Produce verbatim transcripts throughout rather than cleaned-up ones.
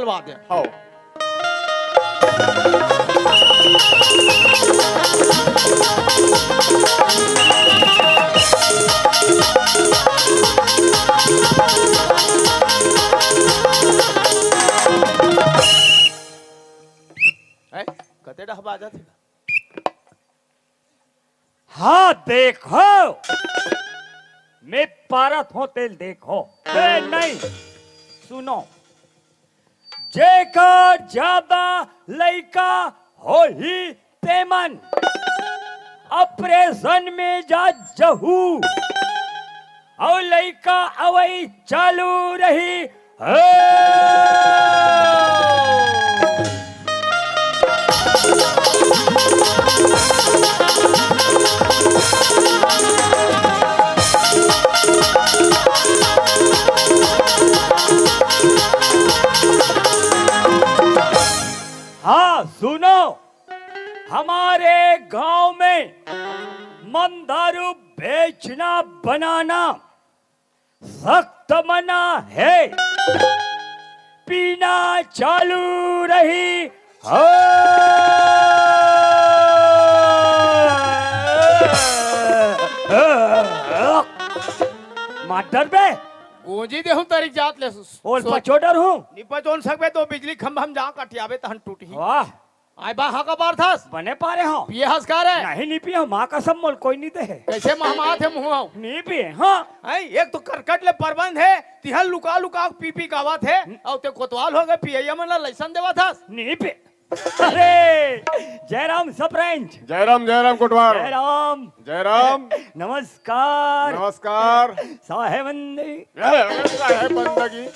चलवा दे। हव। हैं? कते डहबा जाथे? हाँ, देखो, मैं पारत हों तेला देखो। ए, नहीं, सुनो, जेकर जादा लइका होही, तेमन ऑपरेशन में जा जहू, अउ लइका अवई चालू रही। हो। हाँ, सुनो, हमारे गांव में मंदारू बेचना बनाना सख्त मना है, पीना चालू रही हो। मार डरबे। गोंजी देहूं तरिक जात ले। ओल पचो डरहूं। निपचोन सकबे तो बिजली खंभा में जा कटियाबे तहन टूटही। वाह। आय बा, हांका पारथस? बने पारे हंव। पिए हस का रे? नहीं, नी पिए हंव, माँ कसम मोला कोई नी दे हे। कइसे महमात हे मुंह? नी पिए हंव। हाँ। हैं, एक तो करकट ले परबंध हे, तिहां लुका लुका के पी पी के आवत हे, अउ ते कोतवाल होगे पियइया मन ला लाइसेंस देवत हस? नी पिए। अरे, जय राम सरपंच। जय राम, जय राम कोटवार। जय राम। जय राम। नमस्कार। नमस्कार। साहेबंदी। ए, साहेबंदगी।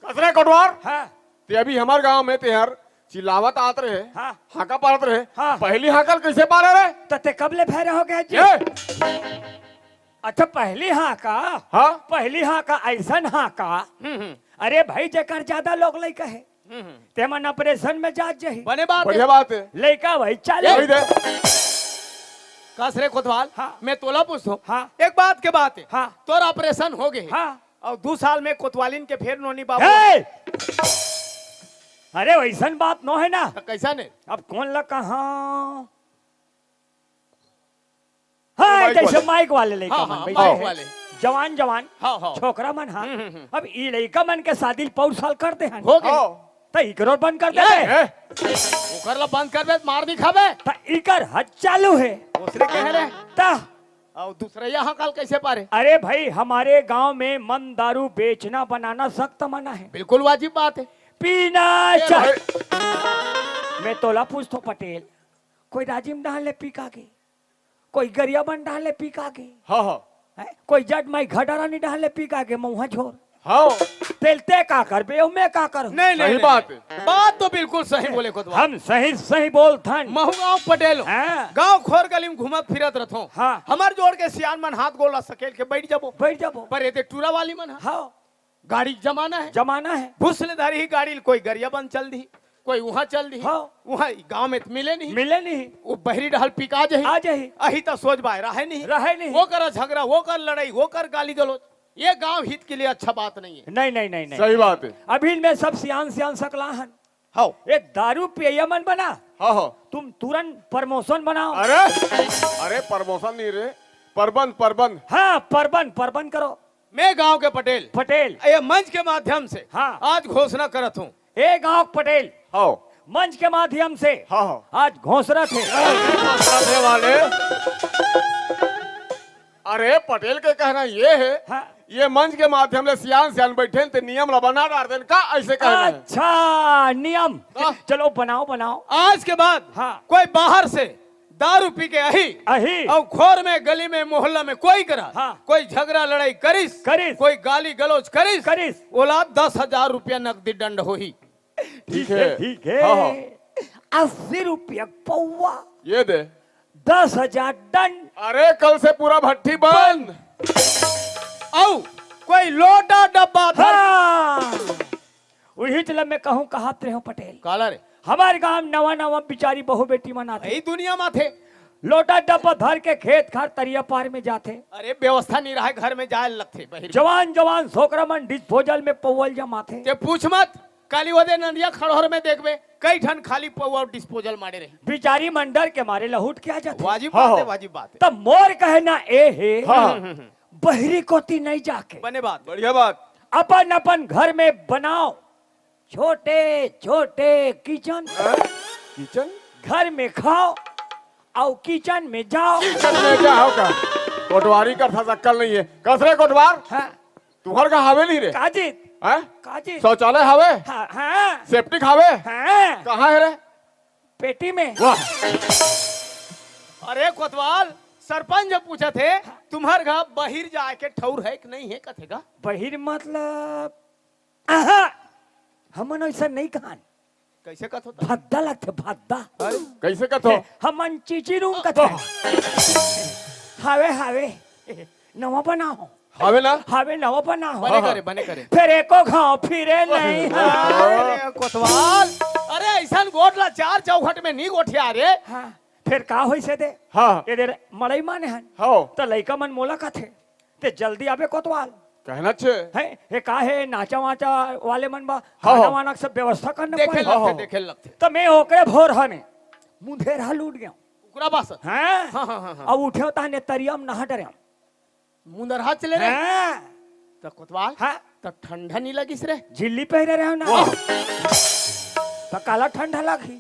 कस रे कोटवार? हाँ। ते अभी हमर गांव में तेहर चिल्लावत आत रहे, हाँ। हांका पारत रहे। हाँ। पहली हांका ल कइसे पारे रे? त ते कब ले भैरा होगे जी? ए! अच्छा, पहली हांका? हाँ। पहली हांका, अइसन हांका? हम्म, हम्म। अरे भाई, जेकर जादा लोग लइका हे, हम्म, हम्म। तेमन ऑपरेशन में जात जही। बने बात हे। बढ़िया बात हे। लइका वही चालू। वही दे। कस रे कोतवाल, हाँ। मैं तोला पूछथों। हाँ। एक बात के बात हे। हाँ। तोर ऑपरेशन होगे हे। हाँ। अउ दू साल में कोतवालिन के फेर नोनी बाबू। हे! अरे, वइसन बात नो हे ना। त कइसन हे? अब कोन ला कहां? हाँ, माइक जइसे वाले। माइक वाले लइका हाँ, मन हाँ, बइठे माइक हे। वाले। जवान, जवान, हाँ, हाँ। छोकरा मन, हाँ। हम्म, हम्म, हम्म। अब ई लइका मन के शादी ल पउर साल कर दे हन। होगे। हाँ। त इकरो बंद कर दे। ए, ए। ओकर ला बंद करबे त मार दिखाबे। त इकर हद चालू हे। दूसरे कहे रे। त अउ दूसरा हांका ल कइसे पारे? अरे भाई, हमारे गांव में मंदारू बेचना बनाना सख्त मना हे। बिल्कुल वाजिब बात हे। पीना ए चाह-, भाई। मैं तोला पूछथों पटेल, कोई राजिम डहर ले पी के आगे, कोई गरियाबंद डहर ले पी के आगे, हाँ, हाँ। हैं? कोई जट माई घडारानी डहर ले पी के आगे, मउहा झोर। हाँ। तेला ते का करबे, अउ मैं का करहूं? नहीं, नहीं, सही नहीं, बात नहीं। हे। बात तो बिल्कुल सही बोले कोतवाल। हम सही, सही बोलथन। महूं गांव पटेल हंव। हाँ। गांव खोर गली में घूमत फिरत रथों। हाँ। हमर जोड़ के सियान मन हाथ गोड़ ला सकेल के बइठ जाबो। बइठ जाबो। पर एदे टूरा वाली मन ह। हाँ। गाड़ी के जमाना हे। जमाना हे। भुस ले धरही गाड़ी ल, कोई गरियाबंद चल दिही, कोई उहां चल दिही। हाँ। उहां गांव में त मिले नहीं। मिले नहीं। ओ बहरी डहर पी के आ जही। आ जही। अही त सोच बाय रहे नहीं। रहे नहीं। ओकर झगरा, ओकर लड़ाई, ओकर गाली गलौज। ये गांव हित के लिए अच्छा बात नहीं हे। नहीं, नहीं, नहीं, नहीं। सही बात हे। अभी इनमें सब सियान सियान सकला हन। हव। ये दारू पियइया मन बना। हाँ, हाँ। तुम तुरंत प्रमोशन बनाओ। अरे, अरे, प्रमोशन नहीं रे, परबंध, परबंध। हाँ, परबंध, परबंध करो। मैं गांव के पटेल। पटेल। ये मंच के माध्यम से हाँ। आज घोषणा करत हूँ। ए गांव के पटेल। हव। मंच के माध्यम से हाँ, हाँ। आज घोषणा थे। घोषणा थे वाले। अरे, पटेल के कहना ये हे, हाँ। ये मंच के माध्यम ले सियान सियान बइठे न, ते नियम ला बना डार देन का, अइसे कहना हे। अच्छा, नियम। हाँ। चलो, बनाओ, बनाओ। आज के बाद हाँ। कोई बाहर से दारू पी के आही, आही। अउ खोर में, गली में, मोहल्ला में कोई करा, हाँ। कोई झगरा लड़ाई करिस, करिस। कोई गाली गलौज करिस, करिस। ओला दस हजार रुपया नकदी दंड होही। ठीक हे, ठीक हे। हाँ, हाँ। अस्सी रुपया पौवा। ये दे। दस हजार दंड। अरे, कल से पूरा भट्टी बंद। अउ कोई लोटा डब्बा धर हाँ। उहीच ल मैं कहूँ, कहत रहेंव पटेल। काला रे? हमर गांव नवा नवा बिचारी बहू बेटी मन आथे। ई दुनिया म आथे। लोटा डब्बा धर के खेत खार तरिया पार में जाथे। अरे, व्यवस्था नहीं रहे, घर में जाए लगथे बहिर में। जवान जवान सोकरा मन disposal में पौवा ल जमाथे। ते पूछ मत। काली ओदे नंदिया खड़ोहर में देखबे, कई ठन खाली पौवा अउ disposal मारे रही। बिचारी मन डर के मारे लहुट के आ जाथे। वाजिब हाँ, बात हे, हाँ। वाजिब बात हे। तब मोर कहना ए हे, हाँ। बहिरी कोती नहीं जाके बने बात। बढ़िया बात। अपन अपन घर में बनाओ छोटे छोटे kitchen। हाँ? Kitchen? घर में खाओ अउ kitchen में जाओ। Kitchen में जाओ का? कोटवारी का था, अक्कल नहीं हे। कस रे कोटवार? हाँ। तुम्हर घर हावे नहीं रे? काजी? हैं? काजी? शौचालय हावे? हाँ, हाँ। Septic हावे? हाँ। कहाँ हे रे? पेटी में। वाह। अरे कोतवाल, सरपंच जब पूछत हे, तुम्हर घर बहिर जाए के ठउर हे कि नहीं हे, कथे का? बहिर मतलब, आहा, हमन अइसन नहीं कहन। कइसे कथो त? भद्दा लगथे, भद्दा। अरे, कइसे कथो? हमन चीची रूम कथन। वाह। हावे, हावे। नवा बनाहो। हावे ना? हावे, नवा बनाहो। बने करे, बने करे। फेर एको घांव फिरे नहीं। हाँ। अरे कोतवाल, अरे अइसन गोठ ला चार चौखट में नहीं गोठिया रे। हाँ, फेर का होइसे दे? हाँ। ए दे मड़ई माने हन। हाँ। त लइका मन मोला कथे, ते जल्दी आबे कोतवाल। कहना छे। हैं? ए का हे, नाचा वाचा वाले मन बा, हाँ, खाना हाँ। वाना के सब व्यवस्था करना देखे पड़ी। लगथे, हाँ, हाँ। देखे लगथे। त मैं ओकरे भोर हने मुंधेरहा लूट गया। कुकरा बास। हाँ? हाँ, हाँ, हाँ, हाँ। अब उठे तहने तरिया में नहा डरे। मुंदरहा चले रे। हाँ। त कोतवाल, हाँ। त ठंडा नहीं लगिस रे। झिल्ली पहिरे रहे ना। वाह। त काला ठंडा लगही।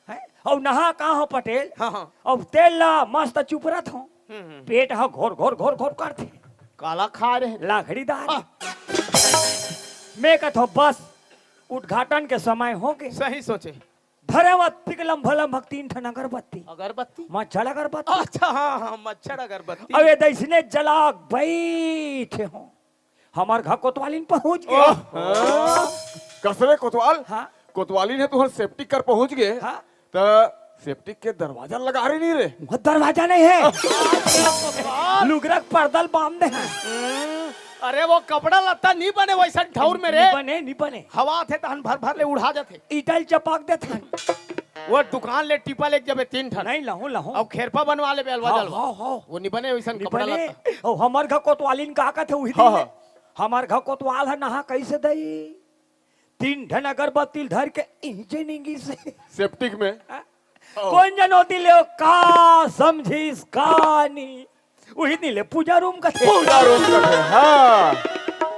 हैं? अउ नहा का हो पटेल? हाँ, हाँ। अउ तेल ला मस्त चुपरत हो। हम्म, हम्म। पेट ह घोर, घोर, घोर, घोर करथे। काला खा रहे। लाखड़ीदार। हाँ। मैं कथो बस, उद्घाटन के समय होगे। सही सोचे। धरे अतिक लंबा लंबा तीन ठन अगरबत्ती। अगरबत्ती? मच्छर अगरबत्ती। अच्छा, हाँ, हाँ, मच्छर अगरबत्ती। अब ये दइसने जला बैठे हो, हमर घर कोतवालिन पहुंच गे। ओह, हाँ। कस रे कोतवाल? हाँ। कोतवालिन हे तुहर septic कर पहुंच गे। हाँ। त septic के दरवाजा लगा रहे नहीं रे। वो दरवाजा नहीं हे। लुगरा के पर्दा ल बांध दे हे। हम्म, अरे वो कपड़ा लत्ता नहीं बने वइसन ठउर में रे। नहीं बने, नहीं बने। हवा आथे तहन भर भर ले उड़ा जाथे। ईटा ल चपक देथन। वो दुकान ले टिपा लेके जबे तीन ठन। नहीं, लहूं, लहूं। अउ खेरपा बनवा लेबे अलवा हाँ, जलवा। हाँ, हाँ। वो नहीं बने वइसन नहीं कपड़ा बने। लत्ता। अउ हमर घर कोतवालिन का कथे उही हाँ, दिन हाँ। ले। हमर घर कोतवाल ह नहा कइसे दई? तीन ठन अगरबत्ती ल धर के इहिंचे निंगिस हे। Septic में? हाँ? ओ। कोन जन ओती ले का समझिस का नहीं? उही दिन ले पूजा रूम कथे। पूजा रूम कथे, हाँ।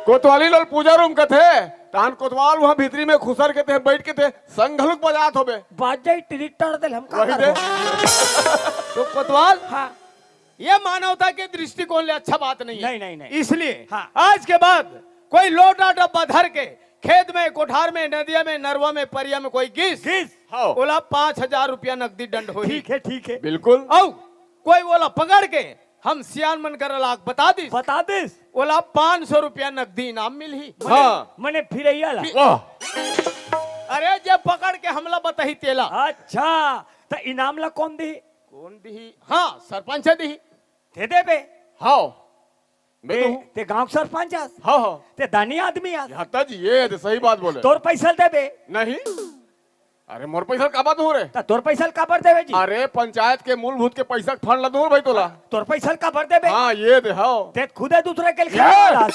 कोतवालिन ल पूजा रूम कथे, तहन कोतवाल उहाँ भीतरी में खुसर के ते बइठ के ते संग घलुक बजात होबे। बाज जाई टिरिटर दे, हम का वही दे। करबो? तो कोतवाल, हाँ। ये मानवता के दृष्टिकोण ले अच्छा बात नहीं है। नहीं, नहीं, नहीं। इसलिए हाँ। आज के बाद कोई लोटा डब्बा धर के खेत में, कोठार में, नदिया में, नरवा में, परिया में कोई गिस, गिस। हाँ। ओला पाँच हजार रुपया नकदी दंड होही। ठीक है, ठीक है। बिल्कुल। अउ कोई ओला पकड़ के हम सियान मन कर लाग बता दिस। बता दिस। ओला पाँच सौ रुपया नकदी इनाम मिलही। हाँ। मने फिरैया ला। वाह। अरे जे पकड़ के हमला बताही तेला। अच्छा, त इनाम ला कोन दिही? कोन दिही? हाँ, सरपंच दिही। ते देबे। हाँ। मैं ते, तो हूँ। ते गांव के सरपंच अस। हाँ, हाँ। ते दानी आदमी अस। हाँ, ताजी, ये तो सही बात बोले। तोर पैसा ल देबे। नहीं। अरे, मोर पैसा ल काबर दूँ रे? त तोर पैसा ल काबर देबे जी? अरे, पंचायत के मूलभूत के पैसा के fund ला दूँ भाई तोला। तोर पैसा ल काबर देबे? हाँ, ये दे, हाँ। ते खुदे दूसरे के लिए ये! खा रहा।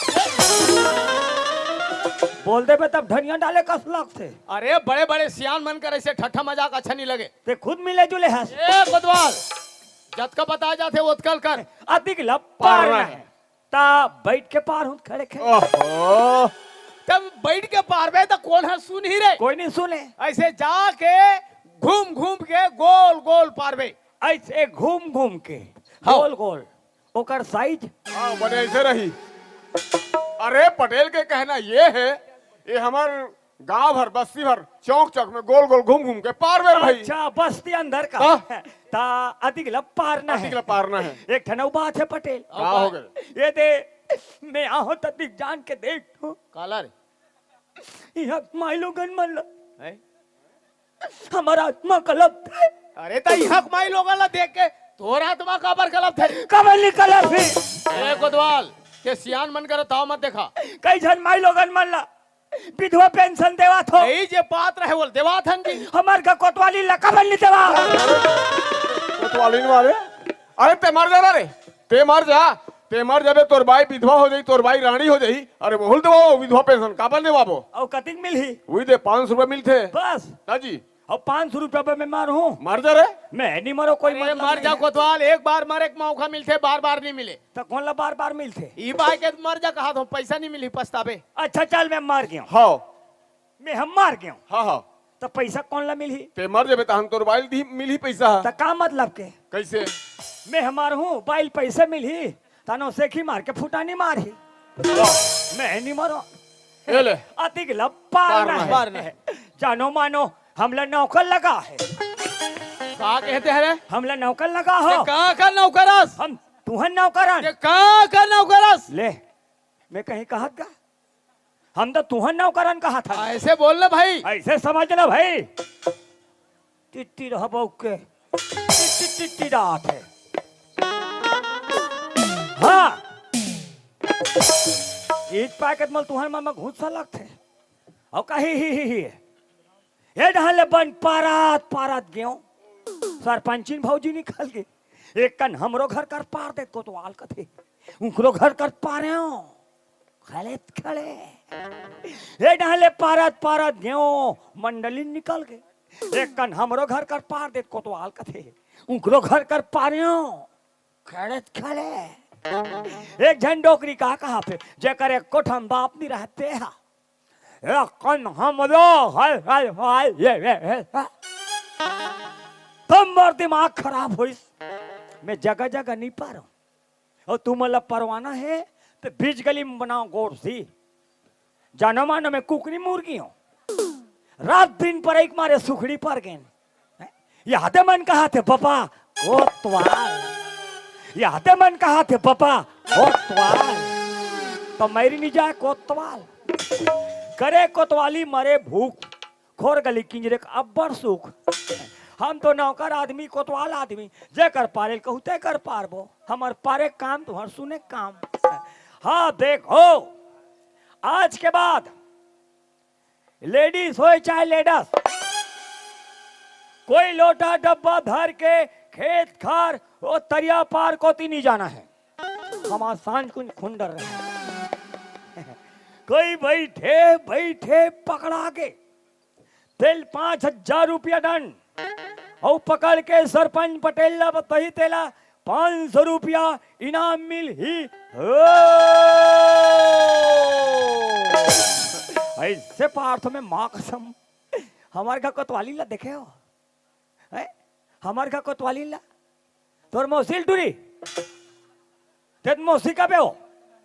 बोल देबे तब धनिया डाले कस लगथे। अरे, बड़े-बड़े सियान मन कर ऐसे ठट्ठा मजाक अच्छा नहीं लगे। ते खुद मिले जुले हस। ए, कोतवाल, जतका बताए जाथे, ओतका ल कर। अतिक ल पारना पारना हे। हे। त बइठ के पार हूँ खड़े खड़े। ओहो। तब बइठ के पारबे त कोन ह सुनही रे? कोई नहीं सुने। ऐसे जाके घूम घूम के गोल गोल पारबे। ऐसे घूम घूम के हाँ। गोल गोल। ओकर size? हाँ, बने ऐसे रही। अरे, पटेल के कहना ये है, ये हमर गांव भर, बस्ती भर, चौक चौक में गोल गोल घूम घूम के पारबे रे भाई। अच्छा, बस्ती अंदर का। हाँ। त अतिक ल पारना हे। अतिक ल पारना हे। एक ठन अउ बात हे पटेल। का हो गे? ये दे, मैं आहूँ त अतिक जान के देख तू। काला रे? इहाँ माई लोगन मन ल। हैं? हमर आत्मा कलपथे। अरे त इहाँ के माई लोगन ल देख के तोर आत्मा काबर कलपथे? काबर नहीं कलपही? ए कोतवाल, ते सियान मन कर ताव मत देखा। कई झन माई लोगन मन ल विधवा pension देवाथो। ए जे पात्र हे, ओला देवाथन जी। हमर घर कोतवालिन ल काबर नहीं देवा? कोतवालिन वाले, अरे ते मर जा ना रे, ते मर जा। ते मर जाबे, तोर बाई विधवा हो जाही, तोर बाई रानी हो जाही। अरे, वहू ल देवाबो विधवा पेंशन, काबर देवाबो? अउ कतिक मिलही? वही दे, पाँच सौ रुपया मिलथे। बस। हाँ जी। अउ पाँच सौ रुपया में मैं मरहूँ? मर जा रे। मैं नहीं मरो, कोई अरे, मतलब मर नहीं जा है। कोतवाल, एक बार मरे के मौका मिलथे, बार बार नहीं मिले। त कोन ला बार बार मिलथे? ई बाई के मर जा कहा तो पैसा नहीं मिली, पछताबे। अच्छा, चल, मैं मर गया। हाँ। मैं हम मर गया। हाँ, हाँ। त पैसा कोन ला मिलही? ते मर जाबे, तहन तोर बाई ल दी, मिलही पैसा। त का मतलब के? कैसे? मैं ह मरहूँ, बाई ल पैसा मिलही, तहन ओ सेखी मार के फुटानी मारही। वाह। मैं नहीं मरो। ये ले। अतिक ला पार पार ना ना है। पार ना है। जानो मानो, हमला नौकर लगा है। का कहते हैं रे? हमला नौकर लगा हो। ते का का नौकर अस? हम तुहन नौकर अन। ते का का नौकर अस? ले, मैं कहीं कहत का? हम तो तुहन नौकर अन कहत हन। ऐसे बोल ना भाई। ऐसे समझ ना भाई। टिट्टी रह बउक के। टिट्टी, टिट्टी डात है। हाँ। ईट पाके त मोला तुहर मन म घुस्सा लगथे। अउ कही ही, ही, ही। ए डहन ले बन पारत, पारत गेंव। सरपंचिन भौजी निकल गे। एक कन हमरो घर कर पार देत कोतवाल कथे। उंकरो घर कर पारेंव। खड़े त खड़े। ए डहन ले पारत, पारत गेंव। मंडलिन निकल गे। एक कन हमरो घर कर पार देत कोतवाल कथे। उंकरो घर कर पारेंव। खड़े त खड़े। एक झन डोकरी का कहा थे, जेकर एको ठन बाप नहीं रहते हा। ए कन हमरो हल, हल, हल, ये, ये, ये, हा। तब मोर दिमाग खराब होइस। मैं जगह जगह नहीं पारंव। अउ तुमन ला परवाना हे, त बीच गली में बनाओ गोरसी। जानो मानो मैं कुकरी मुर्गी हूँ। रात दिन परई के मारे सुखड़ी पर गेन। यादे मन कहा थे बपा कोतवाल। यादे मन कहा थे बपा कोतवाल। तो मैरी नहीं जाए कोतवाल। करे कोतवाली मरे भूख। खोर गली किंजरे के अब्बड़ सुख। हम तो नौकर आदमी, कोतवाल आदमी, जेकर पारेल कहू तेकर पारबो। हमर पारे काम, तुहर सुने काम। हाँ, देखो, आज के बाद लेडीज होए चाहे लेडस, कोई लोटा डब्बा धर के खेत खार, वो तरिया पार कोती नहीं जाना है। हमार सांझ कुंज खुंडर रहे। कोई बैठे बैठे पकड़ा के तेल पाँच हजार रुपया दंड, अउ पकड़ के सरपंच पटेल ला बताही तेला पाँच सौ रुपया इनाम मिलही। हो। ऐसे पार्थ में माँ कसम, हमार घर कोतवाली ला देखे हो? हैं? हमार घर कोतवाली ला तोर मौसी ल टूरी। तेत मौसी कबे हो?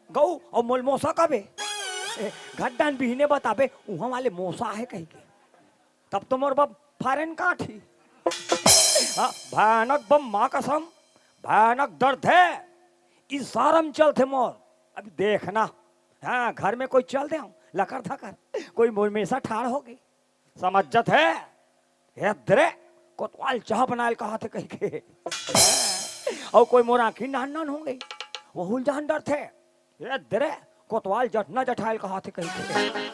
गऊ अउ मोल मौसा कबे? ए, घड्डान बिहने बताबे, उहाँ वाले मौसा है कही के। तब तो मोर बाप फारेन काट ही। हाँ, भयानक बम माँ कसम, भयानक दर्द है। इशारा में चलथे मोर। अभी देखना। हाँ, घर में कोई चल दे, लकर धकर, कोई मोर मेसा ठाड़ होगे। समझ जत है? हे दरे, कोतवाल चाह बनायल कहा थे कही के। अउ कोई मोर आँखी नान नान हो गई, वहू ल जान डरथे। हे दरे, कोतवाल जटना जठायल कहा थे कही के।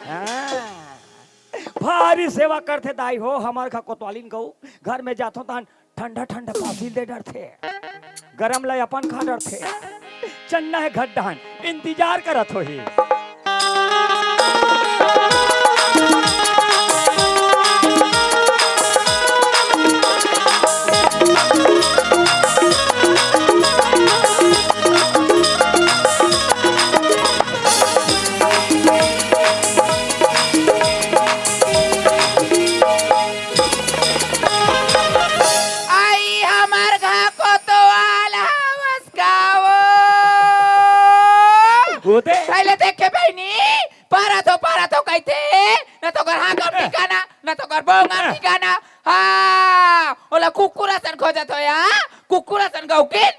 हाँ। भारी सेवा करथे दाई हो, हमार घर कोतवालिन गऊ, घर में जाथो तहन ठंडा ठंडा पासी दे डरथे, गरम ला अपन खा डरथे। चन्ना है घड्डान, इंतजार करत होही। आई हमर घर कोतवाल हवस का वो? होते। पहले देखे बहिनी, पारा तो, पारा तो कहते, न तो कर हाँ कर ठिकाना, न तो कर बोंगा ठिकाना। हाँ, ओला कुकुरा सन खोजत हो या, कुकुरा सन गौकिन।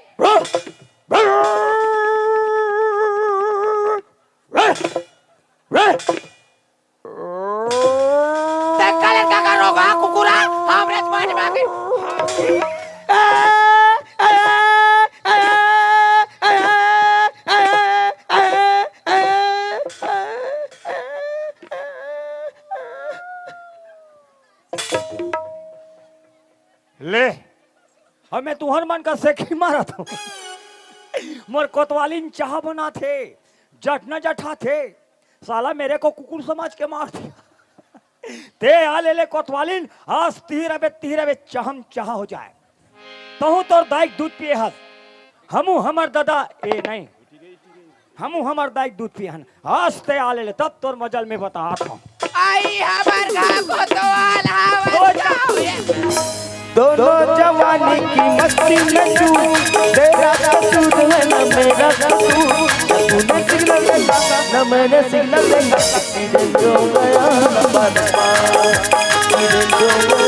ते काले का का रोगा कुकुरा, हमरे माने मागे। ले, अब मैं तुहर मन का सेखी मारत हूँ। मोर कोतवालिन चाह बनाथे, जटना जठाथे, साला मेरे को कुकुर समझ के मार दिया। ते आ ले ले कोतवालिन, आज तीर अबे तीर अबे चहम चहा हो जाए। तहूँ तोर दाई के दूध पिए हस, हमू हमर ददा ए नहीं, हमू हमर दाई के दूध पिए हन। आज ते आ ले ले, तब तोर मजल में बतात हूँ। आई हमर घर कोतवाल हावत ओ जा। का हुए? दोनों जवानी की मस्ती में तू, तेरा कसूर है ना मेरा कसूर। तूने सिग्नल देखा, ना मैंने सिग्नल देखा, एक्सीडेंट हो गया ना बदमाश, एक्सीडेंट हो गया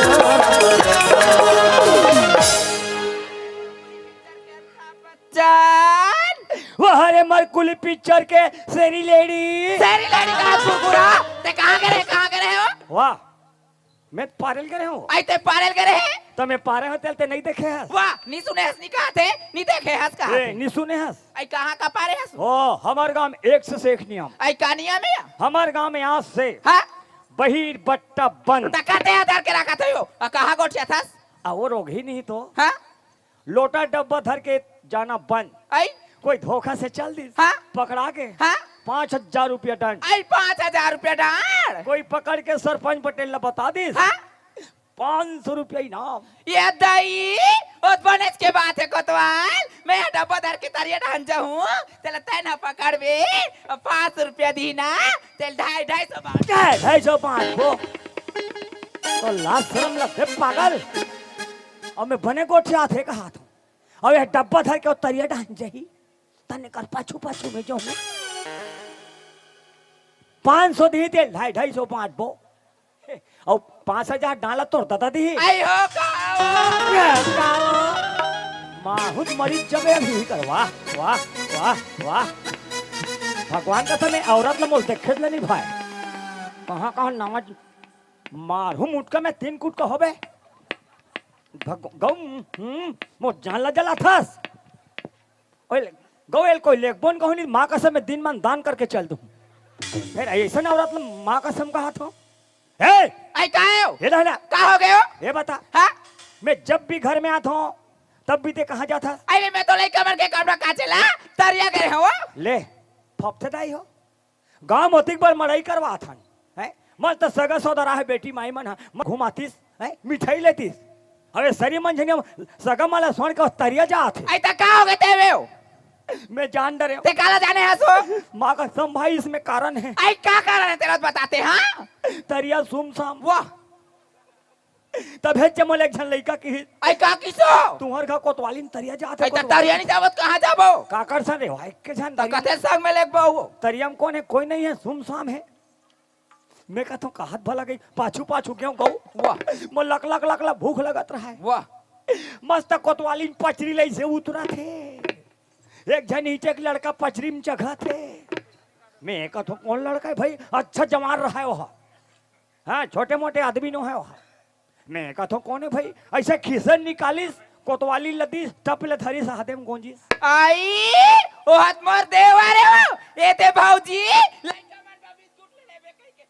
ना बदमाश। जान। वाह रे मरकुली पिक्चर के शेरी लेडी। शेरी लेडी का कुकुरा। ते कहाँ करे, कहाँ करे हो? वाह, मैं पारेल करे हूँ। आई ते पारेल करे है? तो मैं पारे होते ते नहीं देखे हस। वाह, नी सुने हस, नी कहा थे, नी देखे हस कहा ए, थे। नी सुने हस। आई कहाँ का पारे हस? ओ, हमार गांव में एक से एक नियम। आई का नियम है? हमार गांव में आज से हाँ? बहिर बट्टा बंद। तका ते आधार के रखा थे हो। आ कहाँ गोठिया थस? आ वो रोग ही नहीं तो। हाँ? लोटा डब्बा धर के जाना बंद। आई? कोई धोखा से चल दिस, हाँ? पकड़ा के हाँ? पाँच हजार रुपया दंड। आई पाँच हजार रुपया दंड। कोई पकड़ के सरपंच पटेल ला बता दिस, हाँ? पाँच सौ रुपया इनाम। ये दई, ओत बनेच के बात है कोतवाल। मैं डब्बा धर के तरिया ढान जाऊँ, तेला तै ना पकड़बे, पाँच सौ रुपया दी ना, तेल ढाई, ढाई सौ बांट। क्या है ढाई सौ पाँच वो? तो लाज शर्म लगथे पागल। अउ मैं बने गोठियाथे कहाथों। अउ ये डब्बा धर के वो तरिया डाहन जाही। तने कर पाछू पाछू में जाहूँ। पाँच सौ दिही ते ढाई, ढाई सौ बांटबो। अउ पाँच हजार डाला तोर ददा दिही। आई हो का हो? माहुत मरीज जबे अभी कर। वाह, वाह, वाह, वाह। भगवान का समय औरत ल मोल देखे ले नहीं भाई। कहाँ, कहाँ नवा मारहूँ मुटका में तीन कुटका होबे। भग-, गौ, हम्म, मोर जान ला जलाथस। ओए, गौ एल कोई लेखबोन कहूँ नहीं, माँ कसम में दिन मन दान करके चल दूँ। फिर ऐसा ना औरत ला माँ कसम कहाथों। हे! आई काहे हो? ये ना, ना। का हो गए हो? ये बता। हाँ? मैं जब भी घर में आथों, तब भी ते कहाँ जाथस? अरे मैं तो लइका मन के कपड़ा काचे ला, तरिया गए हो। ले, फपथे दाई हो। गांव म ओतिक बर मड़ई करवात हन, हैं? मस्त सगा सोदरा हे, बेटी माई मन ह, म-, घुमातिस, हैं? मिठाई लेतिस। अबे सरी मन झनिया सगा मन ला सोन के तरिया जात हे। आई त का हो गए ते वे हो? मैं जान डरे हूँ। ते काला जाने हस हो? माँ कसम भाई, इसमें कारण है। आई का कारण है तेरा, बताते हाँ? तरिया सुमसाम। वाह। तभे चे मोला एक झन लइका किहिस, आई का किसो? तुंहर घर कोतवाली म तरिया जात हे आई त कोतवाली। तरिया नहीं जावत, कहाँ जाबो? काकर सन रे, वाह, एक के झन त तरिया। कथे संग में लेके बहू। तरिया म कोन हे? कोई नहीं है, सुमसाम है। मैं कहथों, कहत भला गई, पाछू पाछू गेंव गऊ। वाह। मोर लक लक लक लक भूख लगत रहा है। वाह। मस्त कोतवाली म पचरी लइसे उतरत हे। एक झन नीचे के लड़का पचरी म चघत हे। मैं कहथों, कौन लड़का है भाई? अच्छा जवान रहा है वह। हाँ, छोटे मोटे आदमी नो है वह। मैं कहथों, कौन है भाई? ऐसे खिसन निकालिस, कोतवाली ल दिस, टप ले धरिस, हाथे म गोंजिस। आई, ओ हत मोर देवर हे हो, ए दे भौजी, लइका मन बर बिस्कुट ले लेबे कहिके।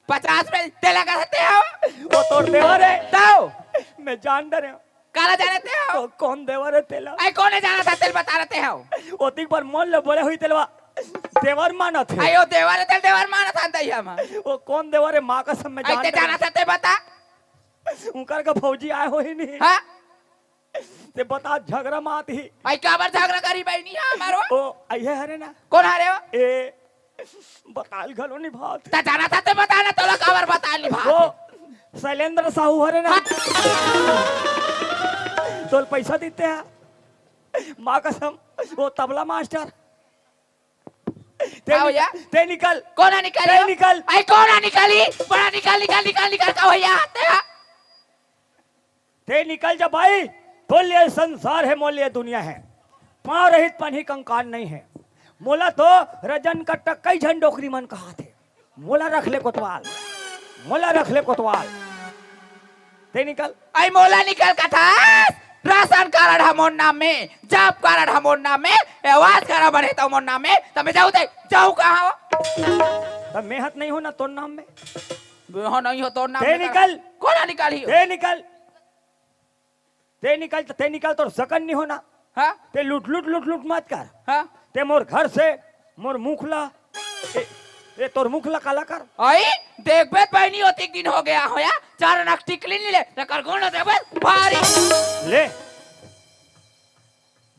पचास में तेला का हते हो? वो तोर देवर हे। तौ? मैं जान डरे हूँ। काला जाने ते हो? तो कौन देवर हे तेला? आई कौन हे जाना था, तेल बता रहे हो? ओतिक पर मोल ले बोले हुई तेलवा देवर मानत हे। आयो देवर हे, तेल देवर मानत था दई हम। वो कौन देवर हे, माँ कसम मैं आई जान ते डरे जाना हूँ। था ते बता। उनकर का भौजी आए हो ही नहीं। हाँ? ते बता, झगड़ा मात ही। आई काबर झगड़ा करी बहनी है हमारो? ओ, आई है हरे ना? कौन हरे हो? ए, बताल घलो निभात। ता जाना था ते बता ना, तोला काबर बताल निभात वो है? शैलेंद्र साहू हरे ना? हाँ। तोल पैसा देते हैं। माँ कसम, वो तबला मास्टर। ते हाँ निक-, भैया। ते निकल। कौन निकल? ते निकल। आई कौन निकली? बड़ा निकल, निकल, निकल, निकल का भैया आते हैं। ते निकल जा भाई, तोर लिए संसार है, मोर लिए दुनिया है। पाँव रहित पनही कंकाल नहीं है। मोला तो रजन कट्टा कई झन डोकरी मन कहाथे। मोला रख ले कोतवाल, मोला रख ले कोतवाल। ते निकल। आई मोला निकल कथस, राशन कारड ह मोर नाम में, जॉब कारड ह मोर नाम में, आवास घर बने त मोर नाम में, त मैं जाऊ ते, जाऊ कहाँ हो? त मेहत नहीं हो ना तोर नाम में। मेहत नहीं हो तोर नाम ते में निकल। कौन निकाली हो? ते निकल। ते निकल, ते निकल, तोर सकन नहीं होना। हाँ? ते लुट लुट लुट लुट मत कर। हाँ? ते मोर घर से मोर मुख ला, ए, ए तोर मुख ला काला कर। आई, देखबे त बहिनी, ओतिक दिन हो गया होया, चार आना टिकली नी ले, तेकर गोड़ देबे भारी। ले,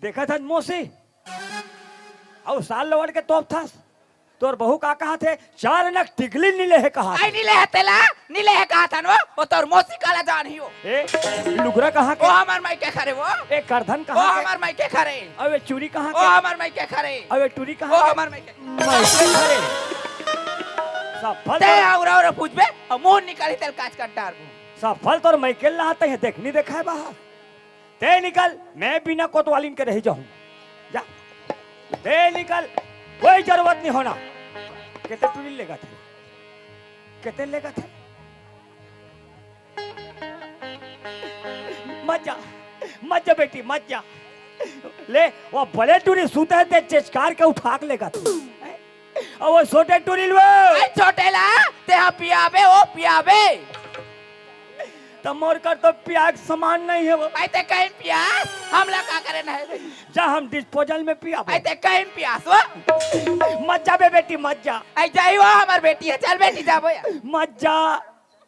देखत हस मौसी, अउ साल लवट के तोप थस। तोर बहू का कहत हे, चार आना टिकली नी ले हे कहत हे। आई नी ले हे तेला, नी ले हे कहत हन वो, वो तोर मौसी काला जान ही हो। ए, लुगरा कहाँ के? वो हमर माई के खरे वो। ए, करधन वो कहाँ के? हमर माई के खरे। अबे चूड़ी कहाँ वो के? हमर माई के खरे। अबे टूरी वो कहाँ के? हमर माई के। माई के खरे। सफल ते तो और और पूछबे, अउ मुंह निकाली तेल काच कर डारबो। सफल तोर माई के लात हे, देख नी देखाय बाहर। ते निकल, मैं बिना कोतवालिन के रही जाहूं। जा। ते निकल, कोई जरूरत नी होना। केते टूरी लेगथे? केते लेगथे? मत जा, मत जा बेटी, मत जा। ले, वो बड़े टूरी सुते हे, ते चेचकार के उठा के लेगथे। अउ वो छोटे टूरी लुए। अरे छोटे ला, ते हा पियाबे, वो पियाबे। त मोर कर तो पियाक समान नहीं हे वो। आई ते कहीं पियास, हमला का करे नहीं? जा हम डिस्पोजल में पियाबो। आई ते कहीं पियास वो। मत जाबे बेटी, मत जा। आई जाई वो हमर बेटी हे, चल बेटी जाबो या। मत जा।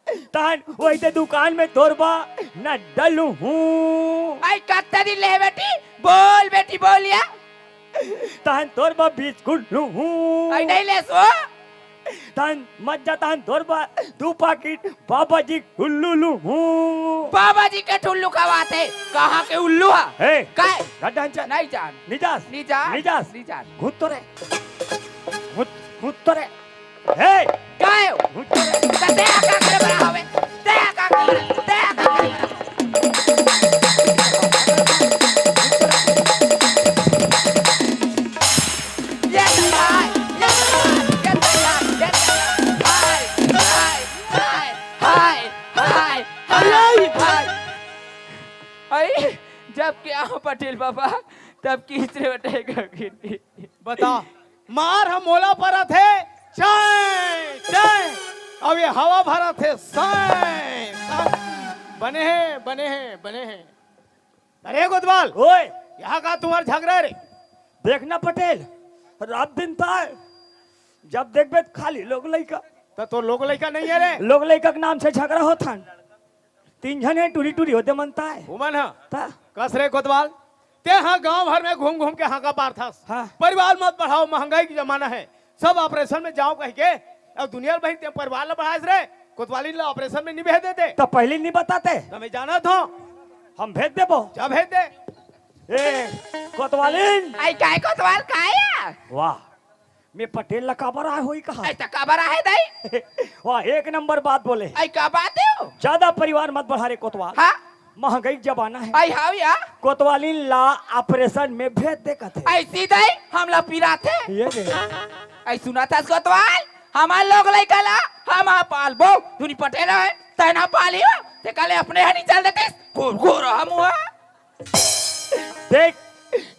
तहन वही ते दुकान में तोर बर ना डलहूं। आई कत्ते दिन ले बेटी, बोल बेटी बोल या। तहन तोर बर बिस्कुट लूहूं। आई नहीं लेस वो। तहन मत जा, तहन तोर बर दू पाकिट बाबा जी उल्लू लूहूं। बाबा जी के ठुल्लू खवाथे, कहाँ के उल्लू हा? हे, काय? गड्ढा अंचल। नहीं जान। निजास। निजास। निजास। निजास। घुत तो रे। घुत, घुत तो रे। हे! काय हो? घुत तो रे। त ते का करे बड़ा हवे? ते का करे बड़ा? ते का करे बड़ा? ये तैयार, ये तैयार, ये तैयार, ये तैयार। हाय, हाय, हाय, हाय, हाय, हाय, हाय। अरे! हाय। अरे, जब के आव पटेल बाबा, तब की इचरे बटे गगिनी। बता, मार ह मोला परत हे, चाय, चाय। अब ये हवा भरत हे, साय, साय। बने हे, बने हे, बने हे। अरे कोतवाल, ओए। यहाँ का तुम्हार झगड़ा रे? देखना पटेल, रात दिन ताय, जब देखबे त खाली लोग लइका। त तोर लोग लइका नहीं हे रे? लोग लइका के नाम से झगड़ा होत हन। तीन झन हे टूरी टूरी होते मन ताय। उमन ह। त? कस रे कोतवाल, ते हा गांव भर में घूम घूम के हांका पारथस। हाँ। परिवार मत बढ़ाओ, महंगाई के जमाना हे, सब ऑपरेशन में जाओ कहिके, अब दुनिया ल बहिन ते परिवार ला बढ़ाएस रे, कोतवालिन ला ऑपरेशन में नी भेज देते। त पहली नी बताते। त मैं जानत हों। हम भेज देबो। जा भेज दे। ए, कोतवालिन। आई काय कोतवाल काय या? वाह, मैं पटेल ला काबर आए होई कहा? आई त काबर आहे दाई? वाह, एक नंबर बात बोले। आई का बात हे? ज्यादा परिवार मत बढ़ा रे कोतवाल। हाँ? महंगाई के जमाना हे। आई हाव या? कोतवालिन ला ऑपरेशन में भेज दे कथे। ऐसी दाई, हमला पिराथे। ये दे। आई सुनत हस कोतवाल, हमार लोग लइका ला हम हा पालबो, दुनी पटेल हे, तैं हा पालियो, ते काले अपने हनी चल देतिस, घूर घूर हम हुआ। देख,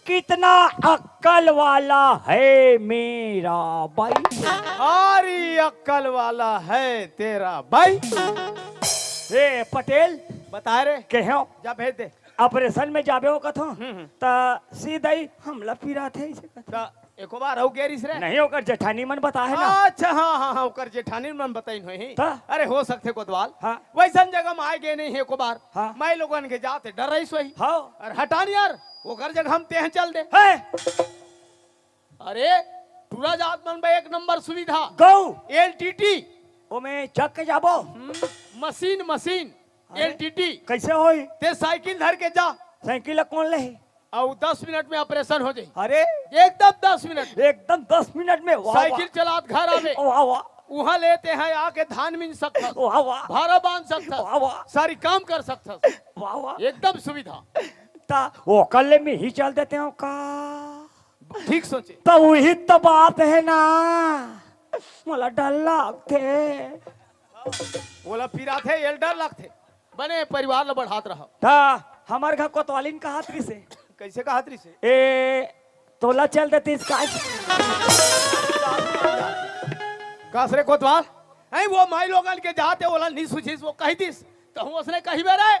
कितना अक्कल वाला है मेरा भाई। भारी अक्कल वाला है तेरा भाई। ए पटेल, बता रे। कहो। जा भेज दे। ऑपरेशन में जाबे हो कथो, हम्म, हम्म। त सीधा ही हमला पिराथे ऐसे कथो। त एको बार अउ गेरिस रे। नहीं, ओकर जेठानी मन बताए ना। अच्छा, हाँ, हाँ, हाँ, ओकर जेठानी मन बताइन होही। त? अरे, हो सकथे कोतवाल। हाँ। वैसन जगह में आए गए नहीं हे एको बार। हाँ। मैं लोगन के जाते डर रही सोही। हाँ। अरे हटा नहीं यार, ओकर जगह हम तेह चल दे। हे! अरे, टूरा जात मन बा एक नंबर सुविधा। गौ। एलटीटी। ओमे चक के जाबो। हम्म, मशीन, मशीन। अरे, एलटीटी। कैसे होई? ते साइकिल धर के जा। साइकिल ला कौन लेही? अउ दस मिनट में ऑपरेशन हो जाई। अरे। एकदम दस मिनट। एकदम दस मिनट में, वाह, साइकिल वाह। चलात घर आवे। वाह, वाह। उहाँ ले ते हैं आके धान मिन सकथस। वाह, वाह। भारा बांध सकथस। वाह, वाह। सारी काम कर सकथस। वाह, वाह। एकदम सुविधा। त ओकर ले मिही चल देते हो का? ठीक सोचे। त वही त बात हे ना, मोला डर लगथे। ओला पिराथे, एल डर लगथे। बने परिवार ल बढ़ात रहा। त हमर घर कोतवालिन कहत रिसे। कैसे कहत रिसे? ए, तोला चल देतिस का? कस रे कोतवाल? हैं, वो माई लोगन के जाते ओला नी सुझिस, वो कही दिस। त हूँ उसने कही बे रे।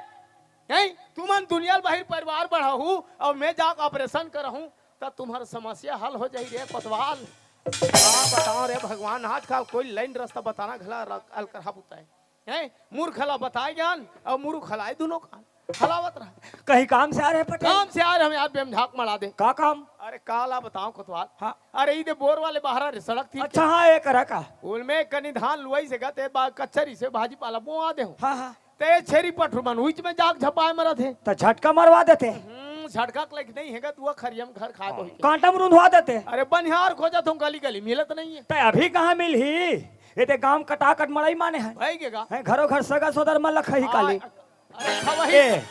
नहीं, तुमन दुनिया ल बाहिर परिवार बढ़ाहू अउ मैं जाके ऑपरेशन करहूं, त तुम्हर समस्या हल हो जाही रे कोतवाल। का बताओ रे भगवान, आज का कोई लाइन रस्ता बताना घला अलकरहा पुताय। हैं? मूर्ख ला बताय ज्ञान अउ मूर्ख ला ए दुनों कान। हलावत रहा। कहीं काम से आ रहे पटेल? काम से आ रहे हम यार, बेमझाक मड़ा दे। का काम? अरे काला बताओ कोतवाल। हाँ। अरे ई दे बोर वाले बाहर रे सड़क तीर अच्छा, के। हाँ, ये करा का? ओल में कनी धान लुआई से गते बा कच्चरी से भाजी पाला बोआ दे हो। हाँ, हाँ। ते छेरी पठरू मन उच में जाग झपाए मरत हे। त झटका मरवा देते। हम्म, झटका के लायक नहीं हेगा, तू खरियम घर खा दो। कांटा में रुंधवा देते। अरे बनिहार खोजत हूँ गली गली, मिलत नहीं है। त अभी कहाँ मिलही? ये ते गांव कटाकट मड़ई माने है। भाई के का? हैं, घरों घर सगा सोदर मन ल खही काली। अरे खवही। ए,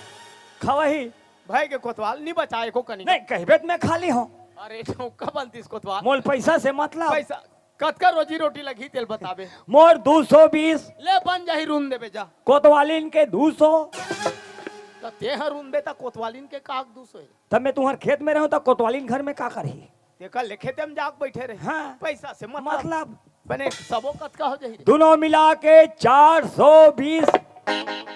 खवही। भाई के कोतवाल नहीं बचाए को कनी। नहीं, कहबे त मैं खाली हूँ। अरे चौका बनतीस कोतवाल। मोल पैसा से मतलब। पैसा, कतका रोजी रोटी लगही तेल बताबे। मोर दू सौ बीस। ले बन जाही, रुन देबे जा। कोतवालिन के दू सौ। त ते ह रुन दे त कोतवालिन के काक दू सौ हे। तब मैं तुम्हार खेत में रहूं त कोतवालिन घर में का करही? तेकर ले खेते में जाके बैठे रहे। हाँ। पैसा से मतलब। मतलब? बने सबो कतका हो जाही रे? दोनों मिला के चार सौ बीस।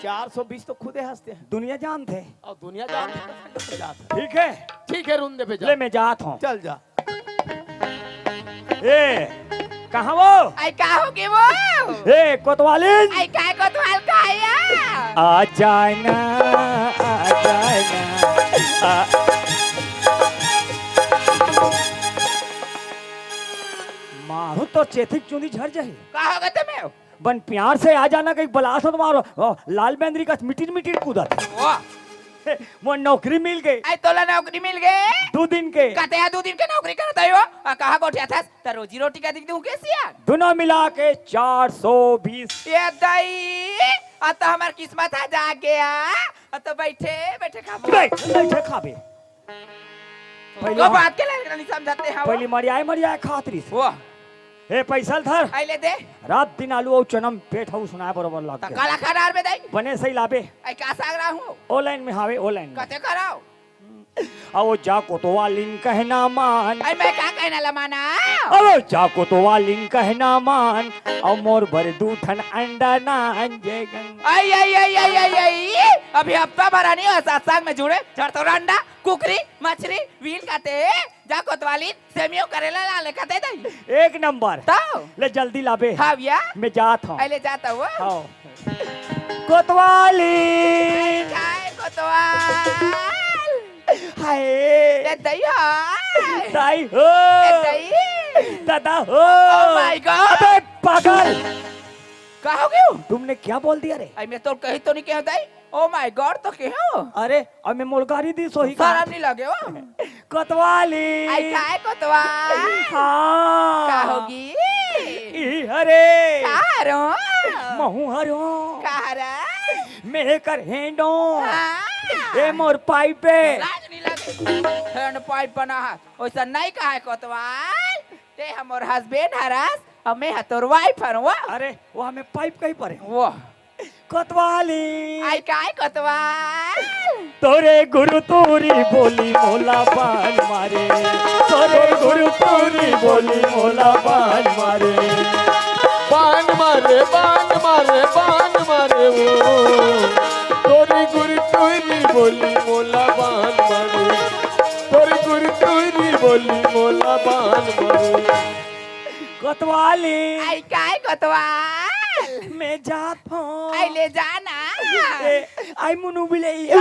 चार सौ बीस तो खुदे हंसते हैं। दुनिया जानते हैं। और दुनिया जानते हैं, तो जात है। ठीक है। ठीक है, रुन देबे जा। ले मैं जात हूँ। चल जा। ए, कहाँ वो? आई का हो गे वो? ए, कोतवालिन। आई का कोतवाल का आया? आ जाना, आ जाना, आ। मारू तो चेथिक चुंदी झड़ जाही। का हो गे तुम्हें? बन प्यार से आ जाना, कहीं बलास मत मारो। ओ, लाल बेंदरी का मिटिर मिटिर कूदत। वाह। मोर नौकरी मिल गई। आई तोला नौकरी मिल गई? दो दिन के। कते या दो दिन के नौकरी करत हो? आ, कहाँ गोठिया था? त रोजी रोटी का दिख दूं कैसे यार? दोनों मिला के चार सौ बीस। ये दई, आ तो हमार किस्मत आ जाग गया। आ तो बैठे, बैठे खाबो। बैठ, बैठे खाबे। पहली को बात के लायक नहीं समझते हैं वो। पहली मरियाए, मरियाए खात रहिस। वाह। हे पैसा ल धर। आई ले दे। रात दिन आलू अउ चना म पेट हऊ सुनाए बरोबर लाग त गे। काला खा डार बे दाई। बने सही लाबे। आई का साग रहा हूँ? ऑनलाइन में हावे, ऑनलाइन में। कते कराओ? अउ जा कोतवालिन कहना मान। आई मैं का कहना ला माना? अउ जा कोतवालिन कहना मान। अउ मोर बर दू ठन अंडा नान जे गंग। आई, आई, आई, आई, आई, आई। अभी हफ्ता भर आनी हो सत्संग में जुड़े। झड़ तो अंडा, कुकरी, मछरी, वील काते। जा कोतवालिन, सेमियो करेला ला ले कते दई। एक नंबर। तो? ले जल्दी लाबे। हाँ भैया। मैं जात हूँ। अले जाता हूँ। हाँ। कोतवालिन। काय कोतवाल? हाय। ए दई हाय। दाई हो। ए दई। दादा हो। Oh my God। अबे पागल। का हो गयो? तुमने क्या बोल दिया रे? आई मैं तो कही तो नहीं कहता ही। Oh my God, तो के हो? अरे, अब मैं मोलगारी दी सोही का। शरम नहीं लगे हो? कोतवाली। आई काय कोतवाल? हाँ। का होगी? ई हरे। का हरो? महू हरो। का हरा? मैं कर हैंडो। हाँ। ए मोर पाइप पे। लाज नहीं लगे। हैंड पाइप बना है। वैसा नहीं कहा है कोतवाल। ते हमर हस्बैंड हरस, और मैं ह तोर वाइफ हर वो। अरे, वो हमें पाइप कहीं पर है। वो। कोतवाली। आई काय कोतवाल? तोरे गुरु तोरी बोली मोला बान मारे। तोरे गुरु तोरी बोली मोला बान मारे। बान मारे, बान मारे, बान मारे वो। तोरे गुरु तोरी बोली मोला बान मारे। तोरे गुरु तोरी बोली मोला बान मारे। कोतवाली। आई काय कोतवाल? मैं जात हूँ। आई ले जाना। ए, आई मुनु बिलैया।